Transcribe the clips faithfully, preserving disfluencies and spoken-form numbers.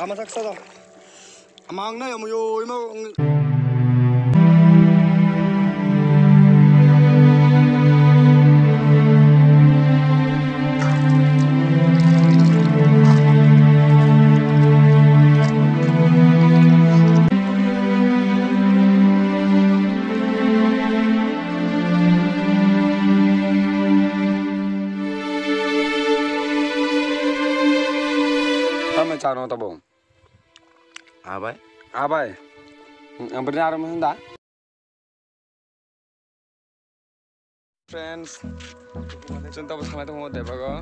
Masak sa do. Amang na yamu yo imo. Tamo chano tabo. Abai. Abai. Ang berni aro munda. Friends, chwng tabo thanglai tongo Debago.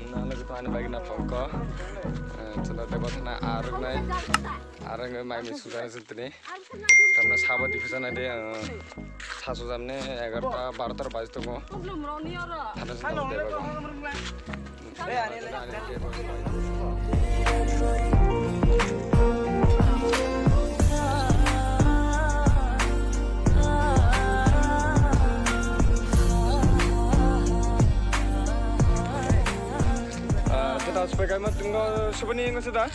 Nang logi to ani bagwi na phone ko. Eh, chwng tabo thana arwngnai. Arwngwi mai mui sujana chwng tini. Tamna sabo division ade, eh, sa sujamne egarota barota baji tongo. Thana chwng tabo Debago. Ah, kita sebagai mat tunggu sebening sudah.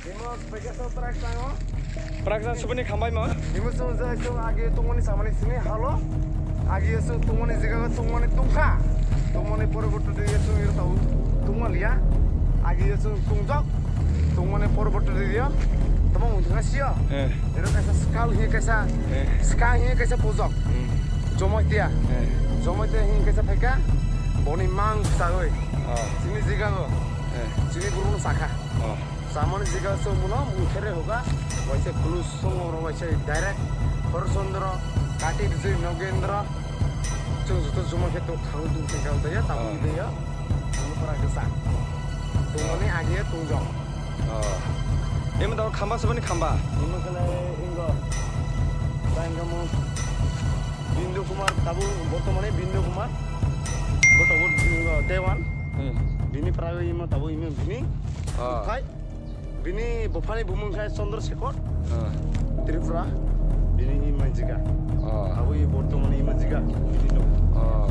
Imo spaghetti prak sango. Prak sang subuni khambai mo? Imo sung jai sung agi tungmani samani sini halo. Agi sung tungmani jiga tungmani tungkha. Tungmani poroborti de sung iro tau tungmaliya. Agi sung tungjok. Tungmani poroborti de yo. Tamo mung tungkha siyo. Eh. Iro kaisa skal hi kaisa. Eh. Skal hi kaisa pojok. Hmm. Jomoitia. Eh. Jomoitia hi kaisa phaika. Boni mang sagoi. Oh. Sini jiga go. Eh. Sini burung sakha. Oh. Samani jiga se muno mungkhere hoga, waisa Kulus songo ro waisa direct Horchandra, Kati Bijay Nagendra, chwng joto juma khe tok thang dung thang kang daya, tabuk daya, tabuk para khe sa. Tungmani agi tungjok. Oh. Emo daw khamba sabani khamba? Emo khe ingo, ta ingo mo Bindu Kumar, tabuk bortomane Bindu Kumar, bo tabuk ingo Dewan. Hmm. Bini para imo tabuk imo bini. Oh. Khai. Bini buphani bumung khe Chandra Shekhar, ah, Tripura, bini ima jiga. Ah. Abo i bortomani ima jiga, bini nok. Ah.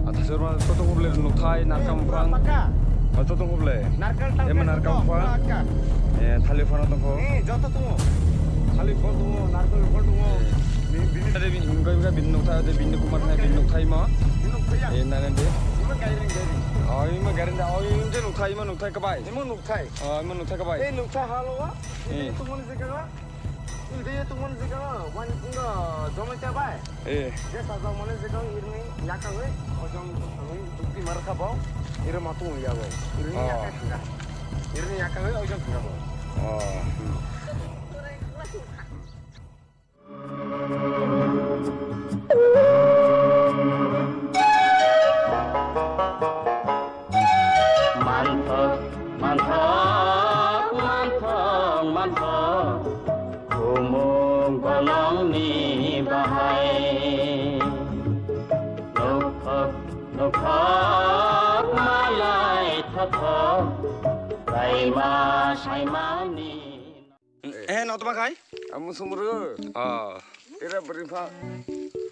Atha sir ma toto huble nukthai narkam phang. Pakka. Ma toto huble. Narkal tal. Ema narkam phang. Eh, thali phano tongkho. Eh, joto tongo. Thali phano tongo, narkal phano tongo. Eh. Bini, bini. Ade bini, bini nukthai, ade bini kumar hai, bini nukthai ma. Bini nukthai ya. Eh, nana de. Ima gairing, gairing. Oh, ima gairing da. Oh, ima je nukthai, ima nukthai kabai. Ima nukthai. Oh, ima nukthai kabai. Eh, nukthai halo wa. Eh. Tungmani jiga. Ide tungmani jiga. Wani punga jomai ta bai. Eh. Je sajak mani jiga irni yakangwi ojong thangwi dukti mar kha bo. Ire matung ya bo. Irni yakang thanga. Irni yakangwi ojong thanga bo. Oh. Hmm. Manthok, manthok, manthok, manthok, khumuk bolongni bahai. Nokthok, nokthok, malai thothok, saima, saimani. Eh, no toma khai? Amu sumru. Oh. Ira beri pha.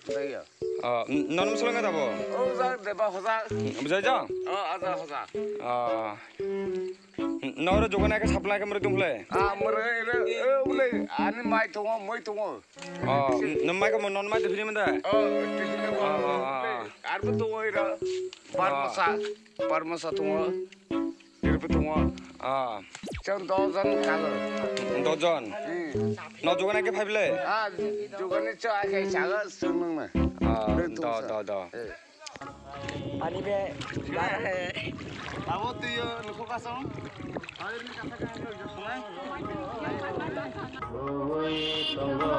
Daya. Oh, non musulung ka tabo? Oh, ja deba hoja. Bujai ja? Oh, aja hoja. Oh. Noro jogana ke sapla ke mure tumle. Ah, mure ira, eh, ule, ani mai tongo, moi tongo. Oh, non mai ka non mai de fini menda. Oh, tifin ko. Oh, oh, oh. Arbo tongo ira. Parmasa, parmasa tongo. Tirpi tongo. Ah. Chwng dojon kago. Dojon? Hmm. No jogani ke phaible? Ah, jogani chwng ake chago chwng nungna. Ah, do, do, do. Eh. Ani be. Abo tuyo nukho kasong. Ui tongo,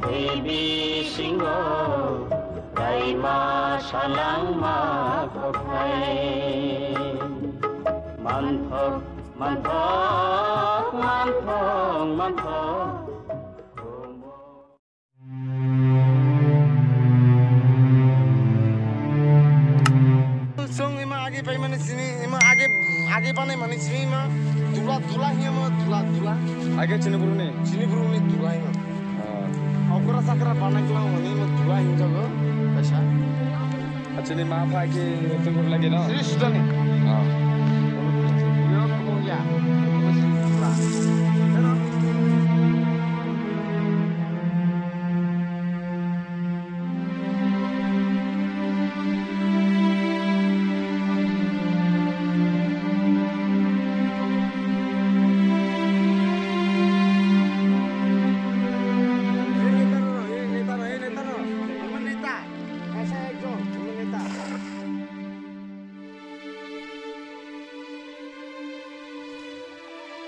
tei bisingo, kaima salangma kothai. Manthok, manthok, manthok, manthok. Chwng ima agi paimani sini, ima agi, agi panai mani sini ima dula, dula hiya ma dula, dula. Agi chini buruni? Chini buruni dula ima. Ah. Okra sakra panai klang mani ima dula hinjago, kaisa. Achini ma pha ki tungkur lagi no? Sri Sudani. Ah. Yo kumya.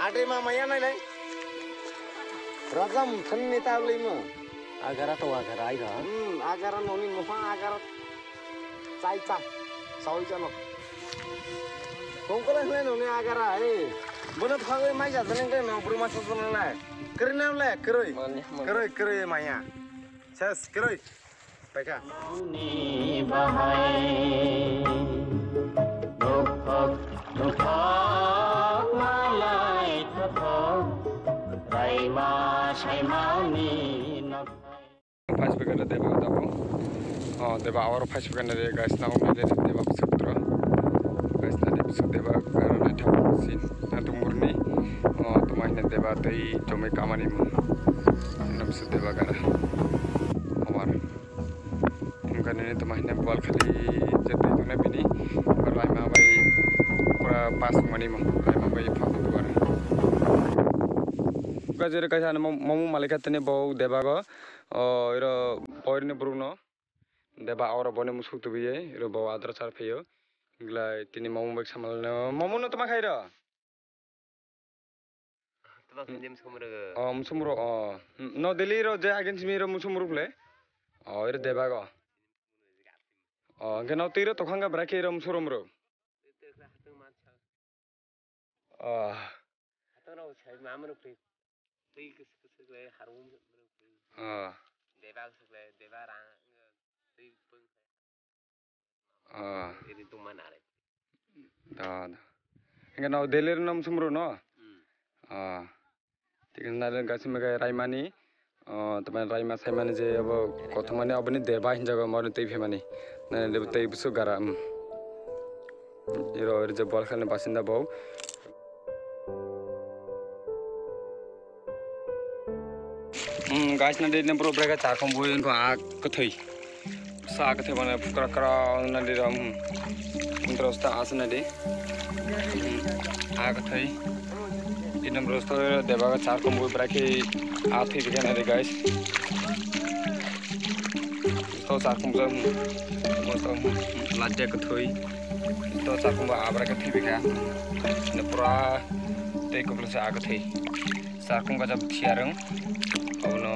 Ate ma maya nai nai. Raja muthan ni ta limo. Agara to agara ai ga. Hmm, agara noni moha agara. Chai cha. Sawi chalo. Kongkola hne noni agara, eh. Bono phagwi mai ja jani ke no bru ma sa jani lai. Kri na le, kri. Mani, mani. Kri, kri maya. Ses, kri. Paikha. Ni bahai. Dok thok, dok thok, malai thok thok. Raima, saimani, nok. Phai sibakha na deba tabo. Oh, deba oro phai sibakha na de guys, na umle de deba bwswk tro. Guys, na de bwswk deba gara na thang sin. Na tumurni. Oh, tuma hina deba tei jomai kamani mo. Na bwswk deba gara. Omar. Hingkha nini tuma hina bal khali je tei tuna bini. Laima bai pura pas mani mo. Laima bai phak tu gara. Guys, ere kaisa ani mom-, momo malika tini bo deba go. O, iro boyar ni borok no deba oro boni musuk tubiye, iro bo adra sar phaio. Glai tini momo bai samal no, momo no tama khairo. Tama khaini musuk muro. O, musuk muro, o. No daily ro je again simi ro musuk muro ple. O, iro deba go. O, hingke no twi ro tokhang ga bra khe iro musuk ro muro. Ah. Hatang rok sai ma mano kri. Tei kus kus le harum. Ah. Deba kus le deba rang. Tei pung. Ah. Ini tuh mana re? Da, da. Enggak nau delir nom sumru no. Hmm. Ah. Tik na gasim ga raimani. Oh, teman raima saimani je abo kothomani aboni deba hinjago maro tei phemani. Na de tei busu gara. Hmm. Iro, iro je bol khani basinda bo. Hmm, guys, na de ne bro brega char khom bui ko a kathoi. Sa kathoi bana pukra kra na de ram. Intro sta as na de. Hmm, a kathoi. Inam rosto deba ga char kombo bra khe a thwi bikha nai de guys. To char kombo, hmm, to, hmm, hmm, ladde ko thwi. To char kombo abra khe thwi bikha. Ne pura tei koplo se a khe thwi. Char kombo ga jab thiarung. Abono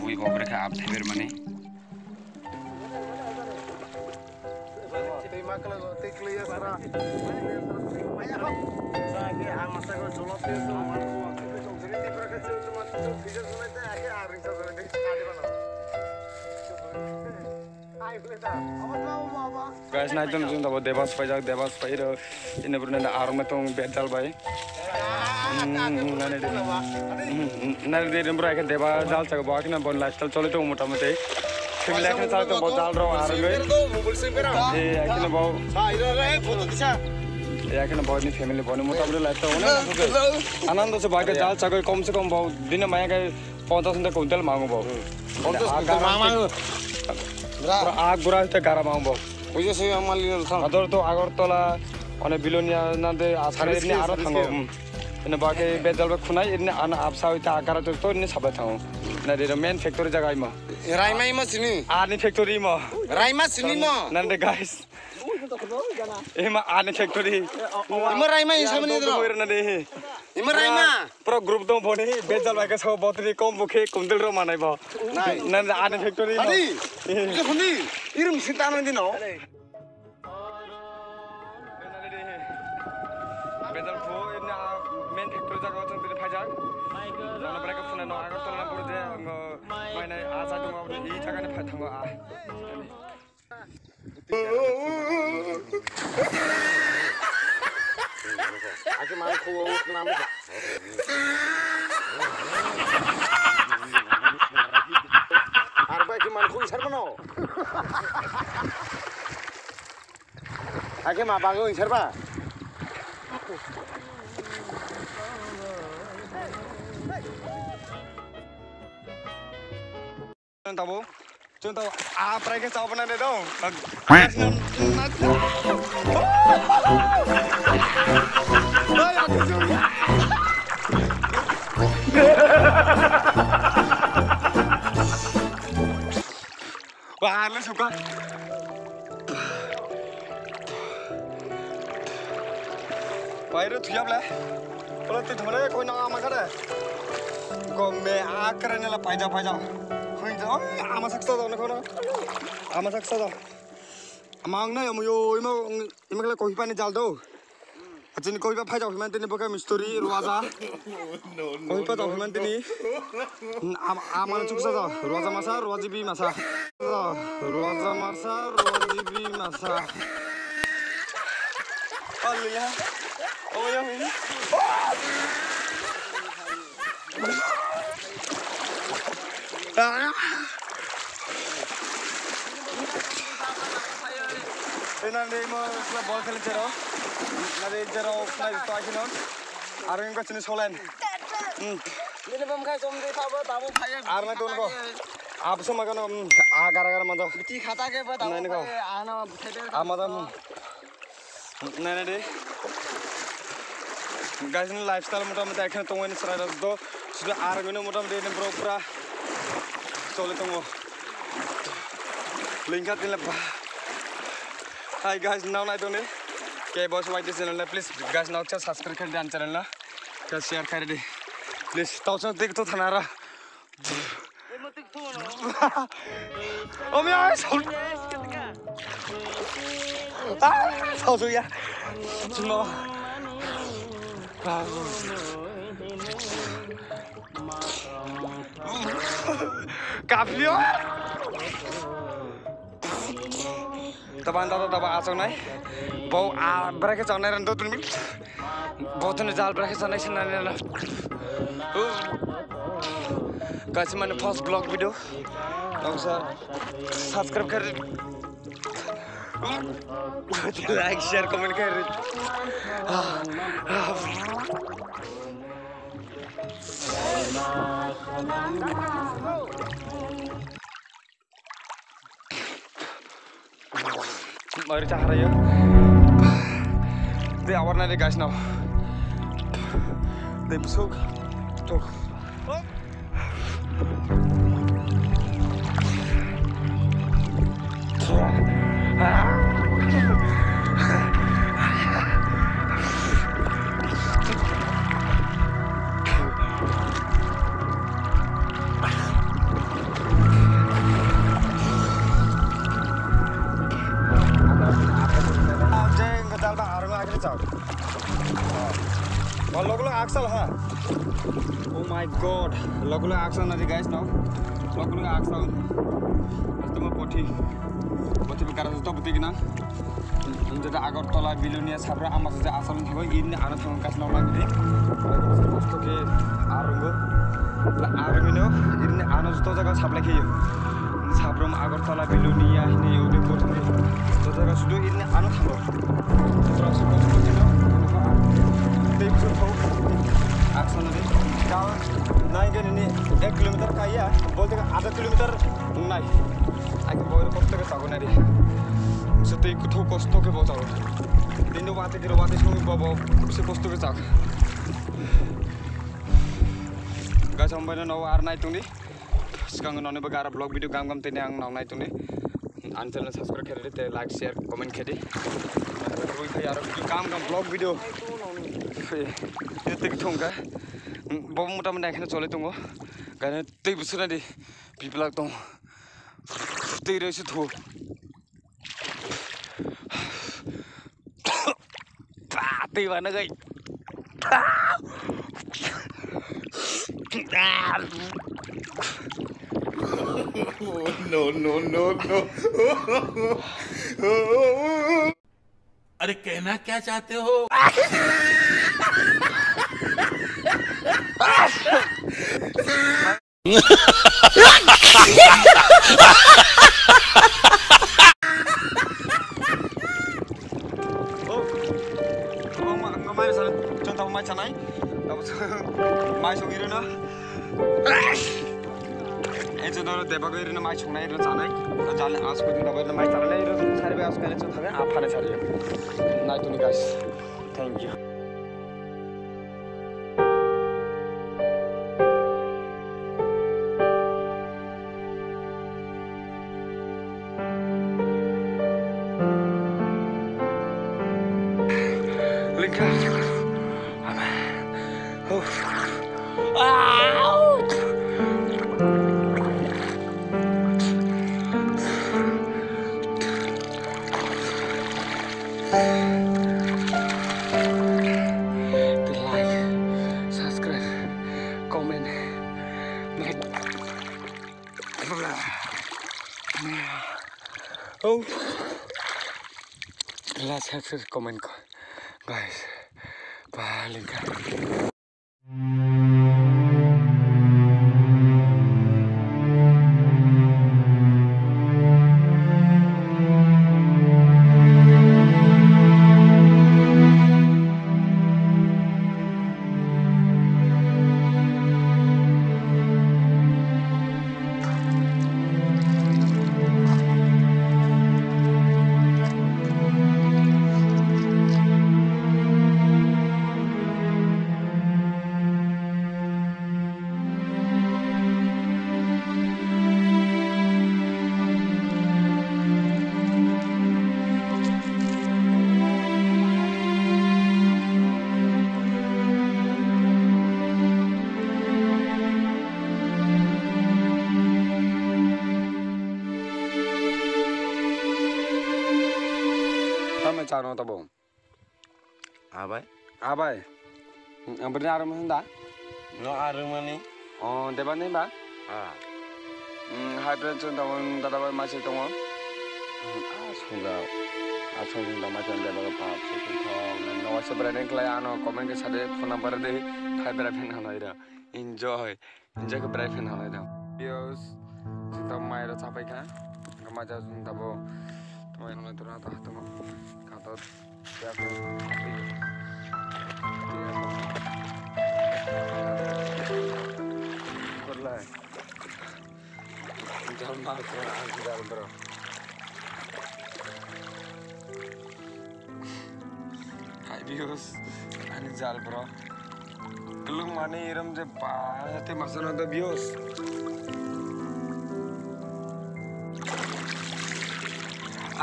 bui bo bra khe ab thwi ber mani. Guys, naiton jung tabo debas paijak, debas pairo. Ini bro nanda arong metong bedal bai. Hmm, nani de. Hmm, nani de, bro, akhir deba jal chago, bo akhir na bon lifestyle choli to motamoti. Family akhir chali to bo jal ro arong goi. Eh, akhir na bo. Eh, akhir na bo ni family bo ni motamoti lifestyle. Anando se bo akhir jal chago, kom se kom bo. Dina maya kai Ponchas hunta quintal mango bo. Ponchas hunta mang mango. Pura a gura hunta gara mango bo. Oje se ang mali no thang. Ador to Agartala, one Bilonia nande asare ni aro thango. Hmm. Ene bage bedal be khunai, ene ana apsa hoita agara to, to ene sabai thango. Na de main factory jaga imo. Raima imo sini. Ani factory imo. Raima sini mo. Nande guys. Ema ani factory. Ema raima isa mani dro. Ema raima. Pro group dong boni bejal bai ka so botri kom bukhe kumdil ro manai bo. Nai. Nan ani factory. Ani. Ke boni irum sinta nan dino. Bejal pho ena main factory jaga chang tiri phajak. Nono brai ka phuna no Agartala pur je ngo mai nai a sa dong i jaga ni phai thango a. Aki mana kuwa nama ka. Arba ki mana kuwa sar mano. Aki ma bago sar ba. Tabo, chwng tabo, a prai khe chabana de dong. Wah, le suka. Pai ro thuyap le. Polo twi thumre koi na ama kare. Gome akre nela paida paida. Hoi do ama saksa do ne kono. Ama saksa do. Ama ang nai amuyo ima ima kala koi pani jal do. Achini koi ba phai jao himan tini boka mistori ruaja. Koi pa jao himan tini. Am am chuksa jao ruaja masa ruaji bi masa. Ruaja masa ruaji bi masa. Hallelujah. Oh ya. Ina ni mo bol kheli jero. Nari jero nari to akhino. Aro ingo chini solen. Hmm. Bini bom khai som de thabo tabo phaya. Ar na tun ko. Ab sama kano agar agar manda. Biti khata ke ba tabo. Nai ni ko. Ano thebe. Amada. Nai nai de. Guys ni lifestyle mota mota ekhane tongmani chwrai rok do. Sudu ar mino mota mota ni bro pura choli tongo. Lingka tila ba. Hi guys, now nai tong ni. K Boss Y T channel na please guys now subscribe khe dan channel na. Share khe di. Please tau chang tik to thana ra. Omi ai sol. Ah, sol sol ya. Chuma. Kapio. Taban tata taba achok nai. Bo a bra khe chonai ran dotun mi. Bo tun jal bra khe chonai sin nai na. Guys mane first vlog video. Noksa subscribe kar. Like share comment kar. Mari chahara yo. Tei awar nai guys now. Tei busuk. Tok. Jeng ke dal ba arung akhir chau. Oh, log log aksal ha. Oh my god. Log log aksal nari guys no. Log log aksal. Tamo poti. Poti bekar to poti gina. Jeta Agartala Bilonia sabra ama se asal thago ini ano thang kas no lagi de. Kosto ke arungo. La arungo ini ano joto jaga supply khe. Sabrum Agartala Bilonia ini ude poti. Joto jaga sudu ini ano thago. Tei bisu thau. Aksana de. Jao nai gani ni ek kilometer kaya, bolte adha kilometer nai. Ai boy kosto ke sago nai de. Sutei kuthu kosto ke botao. Din do wate kiro wate sung bobo se kosto ke sak. Guys, hambai no ar nai tungdi. Sekarang noni baga ara vlog video gam gam tene ang nong nai tungdi. Ani channel subscribe khe di, tei like, share, comment khe di. Rui khai aro video kam kam vlog video. Tei thung ka. Bo mota mota ekhane chole tongo. Gane tei busuna di. Piplak tong. Tei rei se thu. Ba, tei ba nagai. No, no, no, no. अरे कहना क्या चाहते हो? Mai sanai, chwng tabuk mai sanai. Tabuk mai song irwino. Ei chwng tabuk debagwi irwino mai songnai irwino chanai. Jani asko din tabuk irwino mai chanai irwino sari bai asko kane chwng thanai aphane sari. Nai tuni guys. Thank you. Lingkar. Amen. Like, subscribe, comment. Oh. Like, subscribe, comment ko, guys. Ba, lengka. Tamo chano tabo? Abai. Abai. Ang bini aro mani da? No aro mani. Oh, deba ni ba? Ah. Hmm, hi friends, chwng tabuk dada bai masi tongo. Hmm, ah, songja. Ah, songja masi tongo, deba ga pa, songja thong. No wasa bera ni klai ano comment ke sade phone number de. Hi bera phin ano ira. Enjoy. Enjoy khe brai phin halai da. Viewers, chwng tabuk mai rok chapai kha. Hwnkhe mai jao chwng tabuk tamo hwnwi tongna ta tamo. Kato ya khe. Korlai. Jal ma khe ang jal bro. Hai viewers, ani jal bro. Kelung mani iram je pa, te masana da viewers.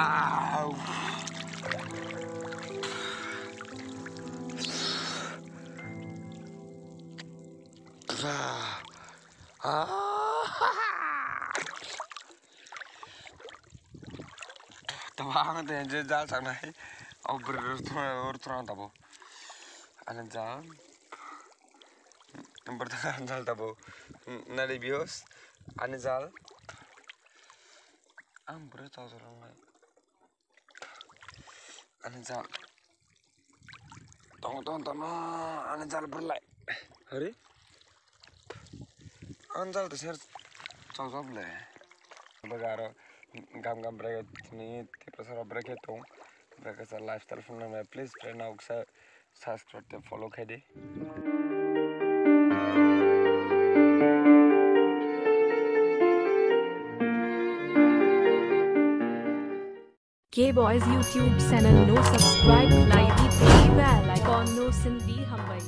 Au. Ah. Tamo ang te je jal saknai. O bwrwi rw thwna, rw thwna tabo. Ani jal. Bwrwi thwna jal tabo. Nari viewers. Ani jal. Ang bwrwi chok chok wngnai. Ani jal. Tong, tong, tong, ani jal bwrlai. Hari? Ani jal to ser chok chok le. Baga aro gam gam bwrwi tini Tiprasa rok bwrwi khe tong. Bwrwi khe sa lifestyle phone nang please friend na uksa subscribe te follow khai di. K Boys YouTube channel no subscribe, like di, bell icon no sin di hambai.